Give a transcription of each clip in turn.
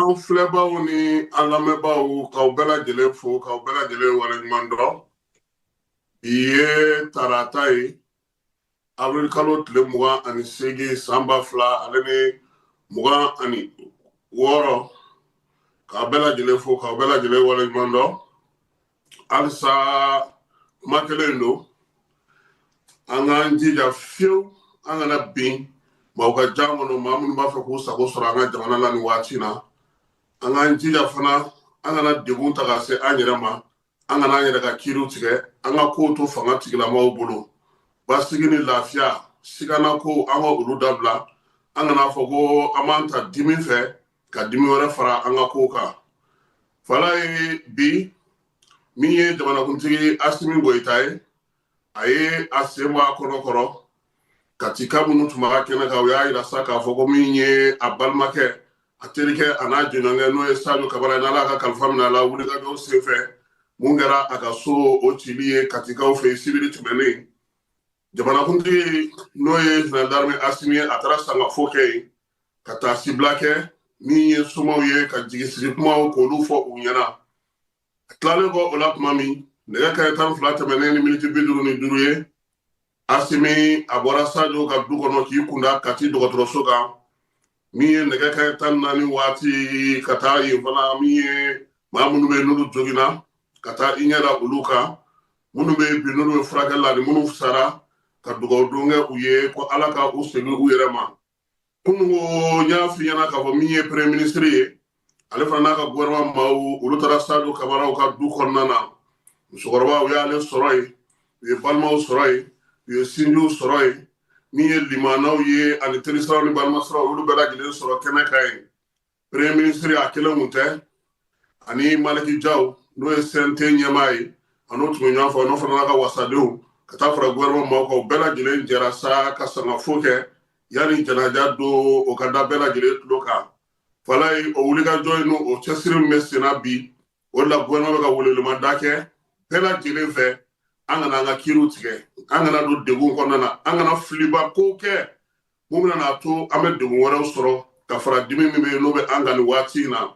An filɛbaw ni an lamɛnbaaw, k'aw bɛɛ lajɛlen fo, k'aw bɛɛ lajɛlen waleɲuman dɔn. Bi ye tarata ye, avril kalo tile 28, san 2026. K'aw bɛɛ lajɛlen fo, k'aw bɛɛ lajɛlen waleɲuman dɔn. Halisa kuma kelen in don, an k'an jija fiyewu an kana bin maaw ka jan kɔnɔ, maa minnu b'a fɛ k'u sago sɔrɔ an ka jamana la nin waati na. An k'an jija fana an kana degun ta ka se an yɛrɛ ma, an kana an yɛrɛ ka kiiriw tigɛ, an ka kow to fanga tigilamaw bolo. Basigi ni lafiya, sigana ko, an ka olu dabila. An kana fɔ ko an b'an ta dimi fɛ ka dimi wɛrɛ fara an ka kow kan. Fala ye bi min ye jamanakuntigi Asimi Goyita ye, a ye a sen bɔ a kɔnɔ kɔrɔ. Katika minnu tun b'a kɛnɛ kan, u y'a yira sa k'a fɔ ko min ye a balimakɛ, a terikɛ, a n'a jɔɲɔgɔnkɛ, n'o ye Sadio Kabara ye, n'Ala ka kalifa minɛ a la wulikajɔw senfɛ, mun kɛra a ka so o cili ye Katikaw fɛ yen sibiri tɛmɛnen. Jamanakuntigi, n'o ye général d'armée Asimi ye, a taara sangafo kɛ yen, ka taa sibila kɛ min ye somaw ye, ka jigisigi kumaw k'olu fɔ u ɲɛna. A tilalen kɔ o la tuma min, nɛgɛ kaɲɛ 12 tɛmɛnen ni miniti 55 ye, Asimi a bɔra Sadio ka du kɔnɔ k'i kunda Kati dɔgɔtɔrɔso kan. Min ye nɛgɛ kaɲɛ 14 waati, ka taa yen fana, min ye maa minnu bɛ yen n'olu joginna, ka taa i ɲɛ da olu kan, minnu bɛ yen bi n'olu bɛ furakɛli la, ani minnu sara, ka dugawu don kɛ u ye ko Ala ka u segin u yɛrɛ ma. Kununko n y'a f'i ɲɛna k'a fɔ min ye premier ministre ye, ale fana n'a ka gouvernement maaw, olu taara Sadio Kamaraw ka du kɔnɔna na. Musokɔrɔba, u y'ale sɔrɔ yen, u ye balimaw sɔrɔ yen, u ye sinjiw sɔrɔ yen, min ye limanaw ye ani terisiraw ni balimasiraw, olu bɛɛ lajɛlen sɔrɔ kɛnɛ kan yen. Premier ministre a kelen kun tɛ, ani Maliki Jaw, n'o ye CNT ɲɛmaa ye, a n'o tun bɛ ɲɔgɔn fɛ, n'o fana n'a ka wasadenw, ka taa fara gouvernement maaw kan. U bɛɛ lajɛlen jɛra sa ka sangafo kɛ yanni janaja don o ka da bɛɛ lajɛlen tulo kan. Falayi, o wulikajɔ in n'o o cɛsiri min bɛ senna bi, o de la gouvernement bɛ ka welewelemada kɛ bɛɛ lajɛlen fɛ, an kana an ka kiiriw tigɛ, an kana don degun kɔnɔna na, an kana filiba ko kɛ mun bɛna n'a to an bɛ degun wɛrɛw sɔrɔ ka fara dimi min bɛ yen n'o bɛ an kan nin waati in na.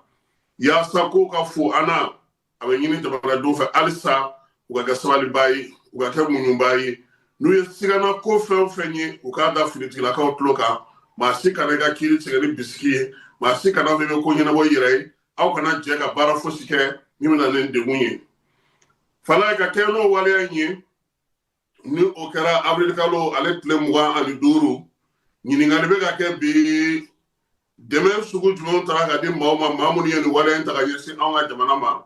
Yaasa ko ka fo an na, a bɛ ɲini jamanadenw fɛ halisa u ka kɛ sabalibaa ye, u ka kɛ muɲubaa ye. N'u ye sigana ko fɛn o fɛn ye, u k'a da finitigilakaw tulo kan. Maa si kana i ka kiiri tigɛ ni bisiki ye, maa si kana fɔ i bɛ ko ɲɛnabɔ i yɛrɛ ye. Aw kana jɛ ka baara fosi kɛ min bɛ na ni degun ye. Falaye, ka kɛ n'o waleya in ye, ni o kɛra avril kalo ale tile 25, ɲininkali bɛ ka kɛ bi: dɛmɛ sugu jumɛnw taara ka di maaw ma, maa minnu ye nin waleya in ta ka ɲɛsin anw ka jamana ma?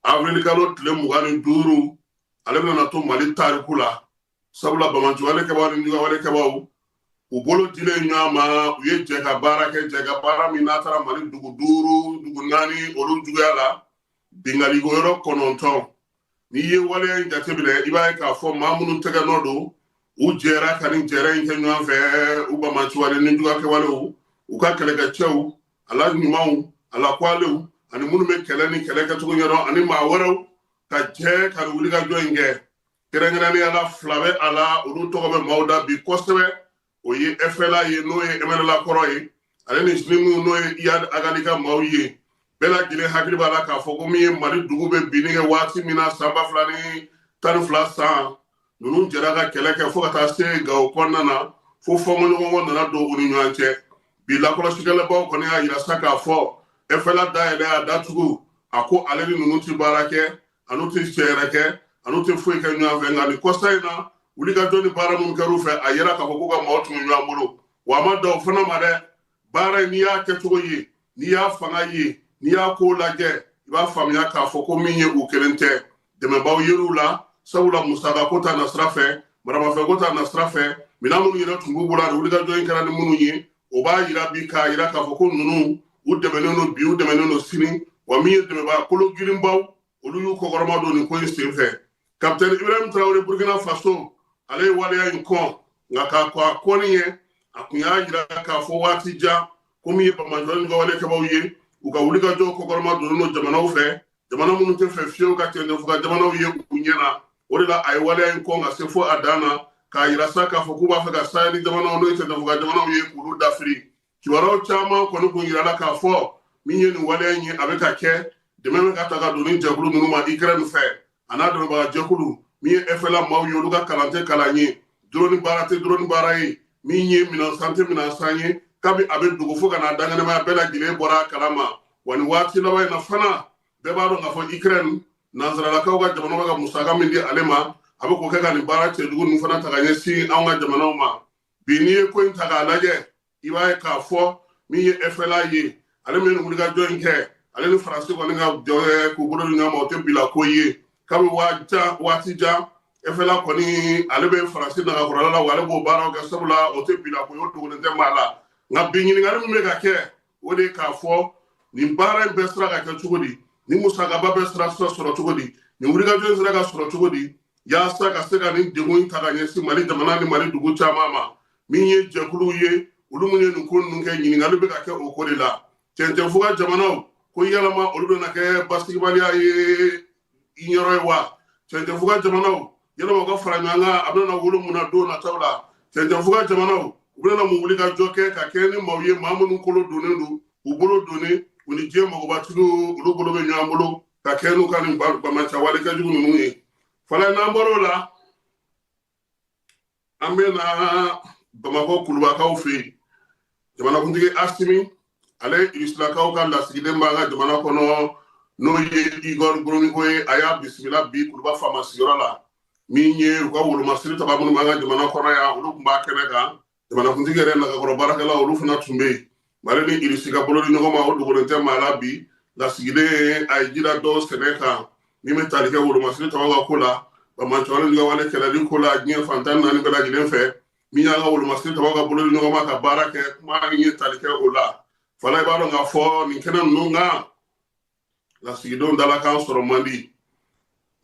Avril kalo tile 25, ale bɛna to Mali tariku la, sabula banbaanciwale kɛbaw ni jugawale kɛbaw, u bolo dilen ɲɔgɔn ma, u ye jɛ ka baara kɛ, jɛ ka baara min n'a taara Mali dugu duuru, dugu naani olu juguya la, binkanni ko yɔrɔ 9. N'i ye waleya in jateminɛ, i b'a ye k'a fɔ maa minnu tɛgɛ nɔ don, u jɛra ka nin jɛrɛ in kɛ ɲɔgɔn fɛ, u banbaanciwale ni jugakɛwalew, u ka kɛlɛkɛcɛw, a la ɲumanw, a la kwalew, ani minnu bɛ kɛlɛ ni kɛlɛ kɛcogo ɲɛdɔn, ani maa wɛrɛw, ka jɛ ka nin wulikajɔ in kɛ. Kɛrɛnkɛrɛnnenya la, fila bɛ a la, olu tɔgɔ bɛ maaw da bi kosɛbɛ. O ye FLA ye, n'o ye MNLA kɔrɔ ye, ale ni JNIM, n'o ye Iyad Ag Ghali ka maaw ye. Bɛɛ lajɛlen hakili b'a la k'a fɔ ko min ye Mali dugu bɛ binni kɛ waati min na, san 2012 san, ninnu jɛra ka kɛlɛ kɛ fo ka taa se Gawo kɔnɔna na, fo fɔnkɔɲɔgɔnkɔ nana don u ni ɲɔgɔn cɛ. Bi lakɔlɔsikɛlabaw kɔni y'a yira sa k'a fɔ FLA dayɛlɛ a datugu, a ko ale ni ninnu tɛ baara kɛ, a n'u tɛ cɛ kɛ, a n'u tɛ foyi kɛ ɲɔgɔn fɛ. Nka nin kɔsa in na, wulikajɔ ni baara minnu kɛr'u fɛ, a yira k'a fɔ k'u ka maaw tun bɛ ɲɔgɔn bolo. Wa a ma dan o fana ma dɛ, baara in, n'i y'a kɛcogo ye, n'i y'a fanga ye, n'i y'a ko lajɛ, i b'a faamuya k'a fɔ ko min ye u kelen tɛ, dɛmɛbaw yer'u la, sabula musaka ko ta nasira fɛ, maramafɛn ko ta nasira fɛ, minɛn minnu yɛrɛ tun b'u bolo, ani wulikajɔ in kɛra ni minnu ye, o b'a yira bi k'a yira k'a fɔ ko ninnu, u dɛmɛnen don bi, u dɛmɛnen don sini. Wa min ye dɛmɛbaa kolo girinbaw, olu y'u kɔkɔrɔma don nin ko in senfɛ. Kapitɛni Ibrahim Traoré, Burkina Faso, ale ye waleya in kɔn, nka k'a kɔ a kɔni ye, a kun y'a yira k'a fɔ waati jan ko min ye banbaanciwale ni wale kɛbaw ye, u ka wulikajɔ kɔkɔrɔma donnen don jamanaw fɛ, jamana minnu tɛ fɛ fiyewu ka cɛncɛnfuga jamanaw ye u ɲɛ na. O de la a ye waleya in kɔn ka se fo a dan na, k'a yira sa k'a fɔ k'u b'a fɛ ka saheli jamanaw, n'o ye cɛncɛnfuga jamanaw ye, k'olu dafiri. Kibaruyaw caman kɔni kun yirala k'a fɔ Min ye nin waleya in ye, a bɛ ka kɛ dɛmɛ bɛ ka ta ka don ni jɛkulu ninnu ma Ukraine fɛ, a n'a dɛmɛbaga jɛkulu. Min ye FLA maaw ye, olu ka kalan tɛ kalan ye, drone baara tɛ drone baara ye, min ye minɛn san tɛ minɛn san ye. Kabi a bɛ dogo fo ka n'a dankɛnɛmaya, bɛɛ lajɛlen bɔra a kalama. Wa nin waati laban in na fana, bɛɛ b'a dɔn k'a fɔ Ukraine, nansaralakaw ka jamana bɛ ka musaka min di ale ma, a bɛ k'o kɛ ka nin baara cɛjugu ninnu fana ta ka ɲɛsin anw ka jamanaw ma. Bi, n'i ye ko in ta k'a lajɛ, i b'a ye k'a fɔ min ye FLA ye, ale min ye nin wulikajɔ in kɛ, ale ni Faransi kɔni ka jɔ k'u bolo di ɲɔgɔn ma, o tɛ bila ko ye. Kabi waati jan, FLA kɔni, ale bɛ Faransi nagakɔrɔla la, wa ale b'o baaraw kɛ, sabula o tɛ bila ko ye, o dogolen tɛ maa la. Nka bi, ɲininkali min bɛ ka kɛ, o de ye k'a fɔ nin baara in bɛɛ sera ka kɛ cogo di, nin musakaba bɛɛ sera sɔrɔ cogo di, nin wulikajɔ in sera ka sɔrɔ cogo di, yaasa ka se ka nin degun in ta ka ɲɛsin Mali jamana ni Mali dugu caman ma. Min ye jɛkuluw ye, olu minnu ye nin ko ninnu kɛ, ɲininkali bɛ ka kɛ o ko de la. Cɛncɛnfuga jamanaw ko yalama olu bɛna kɛ basigibaliya ye yɔrɔ ye wa? Cɛncɛnfuga jamanaw, yalama u ka fara ɲɔgɔn kan, a bɛna wolo mun na don nataw la? Cɛncɛnfuga jamanaw, u bɛna mun wuli ka jɔ kɛ ka kɛ ni maaw ye, maa minnu kolo donnen don, u bolo donnen, u ni diɲɛ magobatigiw, olu bolo bɛ ɲɔgɔn bolo ka kɛ n'u ka nin banbaanciwale kɛjugu ninnu ye? Fala, n'an bɔr'o la, an bɛ na Bamakɔ Kulubakaw fɛ yen. Jamanakuntigi Asimi, ale ye Irisilakaw ka lasigiden b'an ka jamana kɔnɔ, n'o ye Igor Gromyko ye, a y'a bisimila bi Kuluba faama sigiyɔrɔ la. Min ye u ka wolomasiri taba minnu b'an ka jamana kɔnɔ yan, olu tun b'a kɛnɛ kan. Jamanakuntigi yɛrɛ nagakɔrɔ baarakɛlaw, olu fana tun bɛ yen. Mali ni Irisi ka bolo di ɲɔgɔn ma, o dogolen tɛ maa la. Bi lasigiden, a ye jira dɔw sɛnɛ kan min bɛ tali kɛ wolomasiri tabaw ka ko la, banbaanciwale ni wale kɛlɛli ko la diɲɛ fan 14 bɛɛ lajɛlen fɛ. Min y'an ka wolomasiri tabaw ka bolo di ɲɔgɔn ma ka baara kɛ, kuma in ye tali kɛ o la. Fala, i b'a dɔn k'a fɔ nin kɛnɛ ninnu kan, lasigidenw dalakan sɔrɔ man di.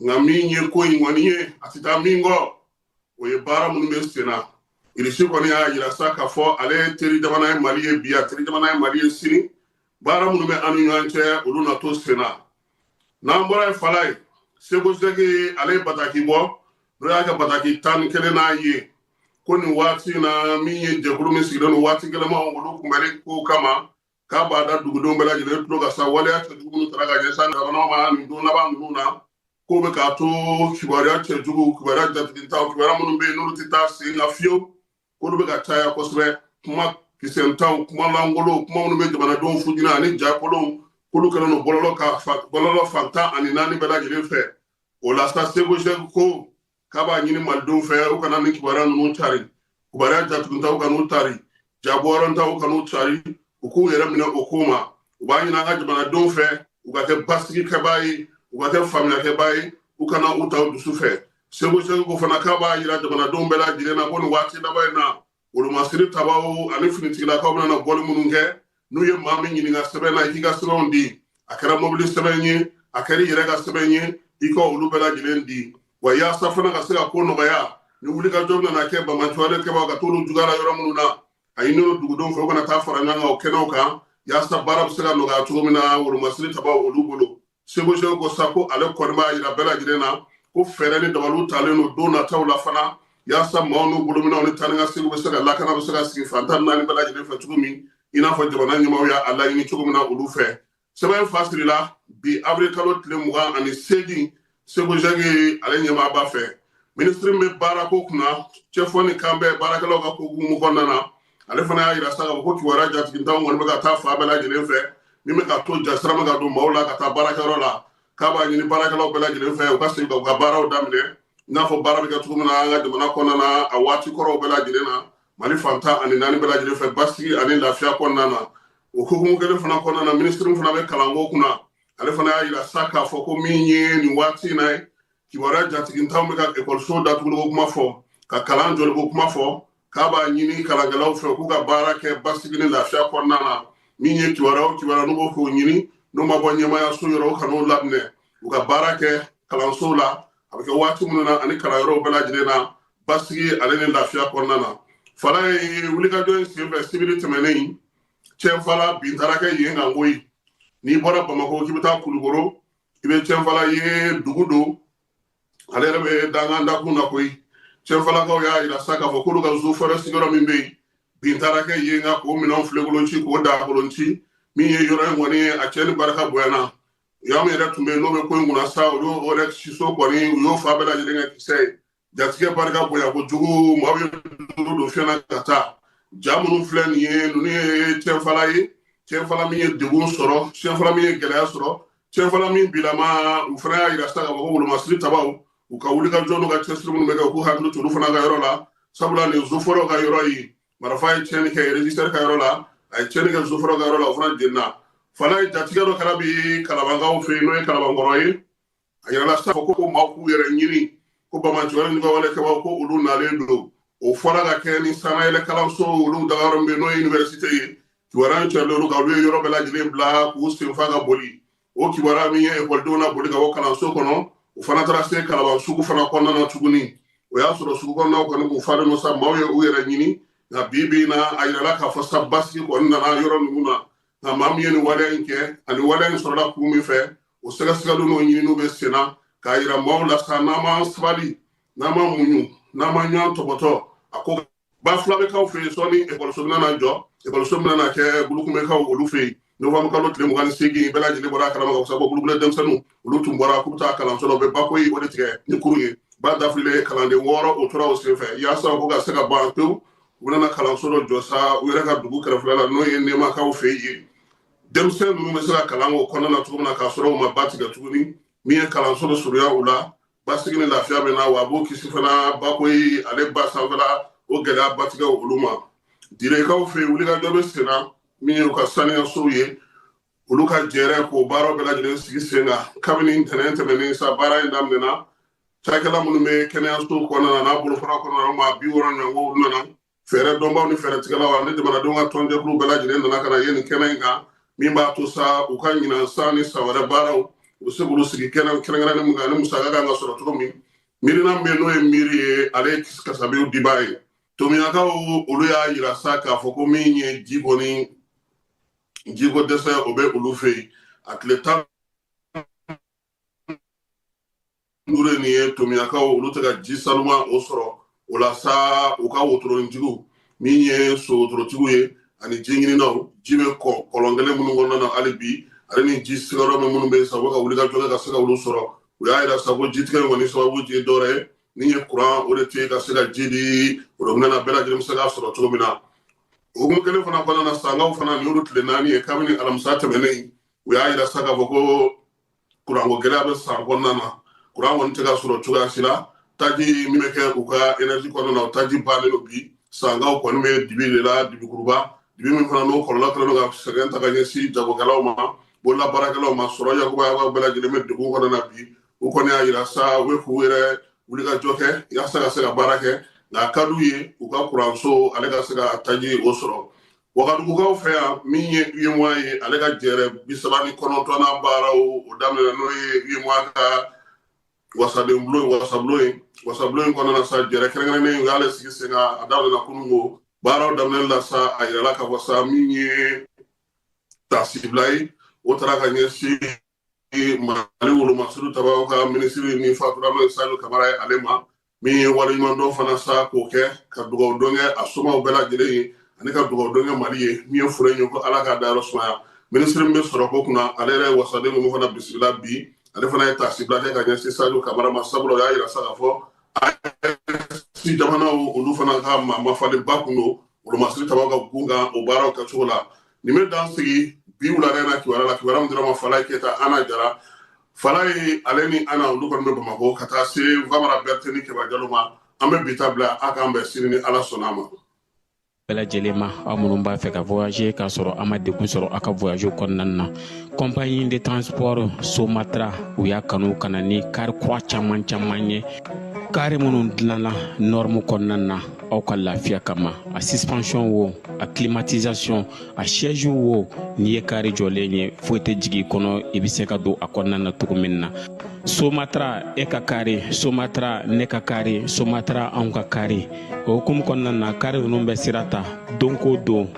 Nka min ye ko in kɔni ye, a tɛ taa min kɔ, o ye baara minnu bɛ sen na. Irisi kɔni y'a yira sa k'a fɔ ale ye teri jamana ye Mali ye bi, a teri jamana ye Mali ye sini. Baara minnu bɛ an ni ɲɔgɔn cɛ, olu na to sen na. N'an bɔra yen, fala ye, Seko Sɛki, ale ye bataki bɔ, n'o y'a kɛ bataki 11 n'a ye, ko nin waati in na, min ye jɛkulu min sigilen don waati gɛlɛnmanw olu kunbɛnni ko kama, k'a b'a da dugudenw bɛɛ lajɛlen tulo ka sa waleya cɛjugu minnu tara ka ɲɛsin jamana ma nin don laban ninnu na, k'o bɛ k'a to kibaruya cɛjugu, kibaruya jatigintaw, kibaruya minnu bɛ yen n'olu tɛ taa sen kan fiyewu, k'olu bɛ ka caya kosɛbɛ. Kuma kisɛntanw, kuma lankolonw, kuma minnu bɛ jamanadenw fujina ani jakolonw, k'olu kɛlen don bɔlɔlɔ ka bɔlɔlɔ fan 14 bɛɛ lajɛlen fɛ. O la sa, Seko Sɛki ko k'a b'a ɲini malidenw fɛ, u kana ni kibaruya ninnu cari, kibaruya jatigintaw kan'u tari, jabɔyɔrɔntaw kan'u cari, u k'u yɛrɛ minɛ o ko ma. U b'a ɲini an ka jamanadenw fɛ, u ka kɛ basigikɛbaa ye, u ka kɛ faamuyakɛbaa ye, u kana u ta u dusu fɛ. Seko Sɛki ko fana k'a b'a yira jamanadenw bɛɛ lajɛlen na ko nin waati laban in na, wolomasiri tabaw ani finitigilakaw bɛna na bɔli minnu kɛ, n'u ye maa min ɲininka sɛbɛn na, i k'i ka sɛbɛnw di, a kɛra mobili sɛbɛn ye, a kɛra i yɛrɛ ka sɛbɛn ye, i ka olu bɛɛ lajɛlen di. Wa yaasa fana ka se ka ko nɔgɔya, ni wulikajɔ nana kɛ, banbaanciwale kɛbaaw ka t'olu juguya la yɔrɔ minnu na, a ɲini dugudenw fɛ, u kana taa fara ɲɔgɔn kan o kɛnɛw kan, yaasa baara bɛ se ka nɔgɔya cogo min na wolomasiri tabaw olu bolo. Seko Sɛki ko sa ko ale kɔni b'a yira bɛɛ lajɛlen na ko fɛɛrɛ ni dabaliw talen don don nataw la fana, yaasa maaw n'u bolominɛw ni taa ni ka seginw bɛ se ka lakana, bɛ se ka sigi fan 14 bɛɛ lajɛlen fɛ cogo min, i n'a fɔ jamana ɲɛmaaw y'a laɲini cogo min na olu fɛ. Sɛbɛn fasirila bi avril kalo tile 28, Seko Sɛki ale ɲɛmaaba fɛ. Minisiri min bɛ baarako kunna, cɛfɔ ni kan bɛɛ baarakɛlaw ka ko hukumu kɔnɔna na, ale fana y'a yira sa k'a fɔ ko kibaruya jatigintanw kɔni bɛ ka taa fan bɛɛ lajɛlen fɛ, min bɛ ka to jasira bɛ ka don maaw la ka taa baarakɛyɔrɔ la. K'a b'a ɲini baarakɛlaw bɛɛ lajɛlen fɛ, u ka segin ka u ka baaraw daminɛ i n'a fɔ baara bɛ kɛ cogo min na an ka jamana kɔnɔna na a waati kɔrɔw bɛɛ lajɛlen na, Mali fan 14 bɛɛ lajɛlen fɛ, basigi ani lafiya kɔnɔna na. O hukumu kelen fana kɔnɔna na, minisiri fana bɛ kalanko kunna, ale fana y'a yira sa k'a fɔ ko min ye nin waati in na ye, kibaruya jatigintanw bɛ ka ekɔliso datuguliko kuma fɔ, ka kalan jɔliko kuma fɔ, k'a b'a ɲini kalankɛlaw fɛ k'u ka baara kɛ basigi ni lafiya kɔnɔna na. Min ye kibaruya o kibaruya n'u b'o k'o ɲini, n'o ma bɔ ɲɛmayaso yɔrɔ, u kan'o laminɛ. U ka baara kɛ kalansow la a bɛ kɛ waati minnu na ani kalanyɔrɔw bɛɛ lajɛlen na, basigi ale ni lafiya kɔnɔna na. Fala ye, wulikajɔ in senfɛ sibiri tɛmɛnen, Cɛnfala bin taara kɛ yen kan koyi. N'i bɔra Bamakɔ k'i bɛ taa Kulukoro, i bɛ Cɛnfala ye, dugu don, ale yɛrɛ bɛ dankan dakun na koyi. Cɛnfalakaw y'a yira sa k'a fɔ k'olu ka eaux et forêts sigiyɔrɔ min bɛ yen, bin taara kɛ yen kan k'o minɛnw filekolon ci, k'o dakolon ci. Min ye yɔrɔ in kɔni a cɛnni barika bonyana. Y'anw yɛrɛ tun bɛ yen n'o bɛ ko in kunna sa, olu o yɛrɛ siso kɔni u y'o fa bɛɛ lajɛlen kɛ kisɛ ye. Jatigɛ barika bonya kojugu, maaw ye duuru don fiɲɛ na ka taa. Ja minnu filɛ nin ye, ninnu ye cɛnfala ye, cɛnfala min ye degun sɔrɔ, cɛnfala min ye gɛlɛya sɔrɔ, cɛnfala min bilama. U fana y'a yira sa k'a fɔ ko wolomasiri tabaw u ka wulikajɔ n'u ka cɛsiri minnu bɛ kɛ, u k'u hakili to olu fana ka yɔrɔ la, sabula nin zofɔrɔw ka yɔrɔ ye. Marifa ye tiɲɛni kɛ régisseur ka yɔrɔ la, a ye tiɲɛni kɛ zofɔrɔw ka yɔrɔ la, o fana jenina. Fana ye jatigɛ dɔ kɛra bi Kalabankaw fɛ yen, n'o ye Kalabankɔrɔ ye. A yirala sa ko maaw k'u yɛrɛ ɲini, ko banbaanciwale ni wale kɛbaw ko olu nalen don. O fɔra ka kɛ ni sanayɛlɛ kalanso olu dagayɔrɔ min bɛ yen, n'o ye université ye. Kibaruya in carilen olu kan, olu ye yɔrɔ bɛɛ lajɛlen bila k'u senfa ka boli. O kibaruya min ye ekɔlidenw na boli ka bɔ kalanso kɔnɔ, o fana taara se Kalaban sugu fana kɔnɔna na tuguni. O y'a sɔrɔ sugu kɔnɔnaw kɔni k'u falen don sa, maaw ye u yɛrɛ ɲini. Nka bi bi in na, a yirala k'a fɔ sa basigi kɔni nana yɔrɔ ninnu na. Nka maa min ye nin waleya in kɛ ani waleya in sɔrɔla kun min fɛ, o sɛgɛsɛgɛliw n'o ɲininiw bɛ sen na k'a yira maaw la sa, n'an m'an sabali, n'an ma muɲu, n'an ma ɲɔgɔn tɔbɔtɔ, a ko Bafulabɛkaw fɛ yen. Sɔɔni ekɔliso bɛna na jɔ, ekɔliso bɛna na kɛ Bulukunbɛkaw olu fɛ yen. Novembre kalo tile 28, bɛɛ lajɛlen bɔra a kalama ka fɔ ko Bulukule denmisɛnninw olu tun bɔra k'u bɛ taa kalanso la, u bɛ bakoyi o de tigɛ ni kurun ye, ba dafililen kalanden 6 o tora o senfɛ. Yaasa ko ka se ka ban pewu, u bɛna kalanso dɔ jɔ sa u yɛrɛ ka dugu kɛrɛfɛla la, n'o ye Nemakaw fɛ yen. Denmisɛn ninnu bɛ se ka kalan o kɔnɔna na cogo min na k'a sɔrɔ u ma ba tigɛ tuguni. Min ye kalanso dɔ surunya u la, basigi ni lafiya bɛ na wa, a b'o kisi fana bakoyi ale ba sanfɛla o gɛlɛya batigɛ olu ma. Direkaw fɛ yen, wulikajɔ bɛ sen na. Min ye u ka saniyasow ye, olu ka jɛrɛ k'o baaraw bɛɛ lajɛlen sigi sen kan kabini ntɛnɛn tɛmɛnen sa, baara in daminɛna. Cakɛla minnu bɛ kɛnɛyaso kɔnɔna na n'a bolofara kɔnɔna na, maa 60 ɲɔgɔn olu nana. Fɛɛrɛ dɔnbaw ni fɛɛrɛtigɛlaw ani jamanadenw ka tɔnjɛkulu bɛɛ lajɛlen nana ka na ye nin kɛnɛ in kan, min b'a to sa u ka ɲinan san ni san wɛrɛ baaraw u bɛ se k'olu sigi kɛnɛ kɛrɛnkɛrɛnnen min kan, ani musaka kan ka sɔrɔ cogo min. Miirina min bɛ yen, n'o ye miiri ye, ale ye kasabiw dibaa ye. Tomiyakaw olu y'a yira sa k'a fɔ ko min ye ji kɔni, jiko dɛsɛ o bɛ olu fɛ yen a tile 15 ye nin ye. Tomiyakaw olu tɛ ka ji sanuma o sɔrɔ. O la sa, u ka wotoronitigiw, min ye so wotorotigiw ye ani ji ɲininaw, ji bɛ kɔ kɔlɔn kelen minnu kɔnɔna na hali bi, ale ni ji sigiyɔrɔ min minnu bɛ yen sa, u bɛ ka wuli ka jɔ kɛ ka se ka olu sɔrɔ. U y'a yira sa ko jitigɛ in kɔni sababu tɛ dɔwɛrɛ ye ni ye kuran o de tɛ ka se ka ji di robinet na, bɛɛ lajɛlen bɛ se k'a sɔrɔ cogo min na. Hukumu kelen fana kɔnɔna na, sankaw fana, nin y'olu tile 4 ye kabini alamisa tɛmɛnen. U y'a yira sa k'a fɔ ko kuranko gɛlɛya bɛ san kɔnɔna na, kuran kɔni tɛ ka sɔrɔ cogoya si la. Taji min bɛ kɛ u ka énergie kɔnɔna na, o taji bannen don bi. Sankaw kɔni bɛ dibi de la, dibikuruba dibi min fana n'o kɔlɔlɔ kɛlen don ka sɛgɛn ta ka ɲɛsin jagokɛlaw ma, bolola baarakɛlaw ma, sɔrɔ yakubaya bɛɛ lajɛlen bɛ degun kɔnɔna na bi. U kɔni y'a yira sa u bɛ k'u yɛrɛ wulikajɔ kɛ yaasa ka se ka baara kɛ, nka a ka d'u ye u ka kuranso ale ka se ka taji o sɔrɔ. Wagadugukaw fɛ yan, min ye UEMOA ye, ale ka jɛrɛ 39nan baaraw o daminɛna, n'o ye UEMOA ka wasaden bulon ye, wasabulon ye. Wasabulon in kɔnɔna na sa, jɛrɛ kɛrɛnkɛrɛnnen u y'ale sigi sen kan, a daminɛna kununko. Baaraw daminɛli la sa, a yirala k'a fɔ sa min ye taasibila ye, o taara ka ɲɛsin Mali wolomasiri tabaw ka minisiri ni fatura, n'o ye Sadio Kamara ye, ale ma. Min ye waleɲumandɔn fana sa k'o kɛ ka dugawu don kɛ a somaw bɛɛ lajɛlen ye, ani ka dugawu don kɛ Mali ye. Min ye fura ye ko Ala k'a dayɔrɔ sumaya. Minisiri min bɛ sɔrɔ ko kunna, ale yɛrɛ ye wasaden ninnu fana bisimila bi. Ale fana ye taasibila kɛ ka ɲɛsin Sadio Kamara ma, sabula o y'a yira sa k'a fɔ AES jamanaw olu fana ka maa mafalenba kun don wolomasiri tabaw ka gun kan o baaraw kɛcogo la. Nin bɛ dan sigi bi wulada in na kibaruya la. Kibaruya min dira ma, Falaye Keyita, Ana Jara Falaye, ale ni Ana olu kɔni bɛ Bamakɔ, ka taa se Famara Berete ni Keba Jalo ma. An bɛ bi ta bila, a k'an bɛn sini ni Ala sɔnna a ma. Bɛɛ lajɛlen ma, aw minnu b'a fɛ ka voyager k'a sɔrɔ a ma degun sɔrɔ aw ka voyage kɔnɔna na, compagnie de transport Somatra u y'a kanu ka na ni kari kura caman caman ye, kari minnu dilanna norme kɔnɔna na aw ka lafiya kama. A suspension wo, a climatisation, a siège wo, n'i ye kari jɔlen ye, foyi tɛ jigin i kɔnɔ, i bɛ se ka don a kɔnɔna na cogo min na. Somatra e ka kari, Somatra ne ka kari, Somatra anw ka kari. O hukumu kɔnɔna na, kari ninnu bɛ sira ta don ko don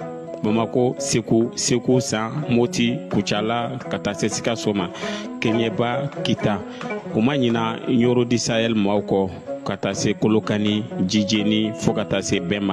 Bamako, Segu, Segu San, Moti, Kucala, ka taa se Sikaso ma, Keɲeba, Kita. U ma ɲina Ɲoro du Sahel maaw kɔ, ka taa se Kolokani, Jijeni, fo ka taa se bɛɛ ma.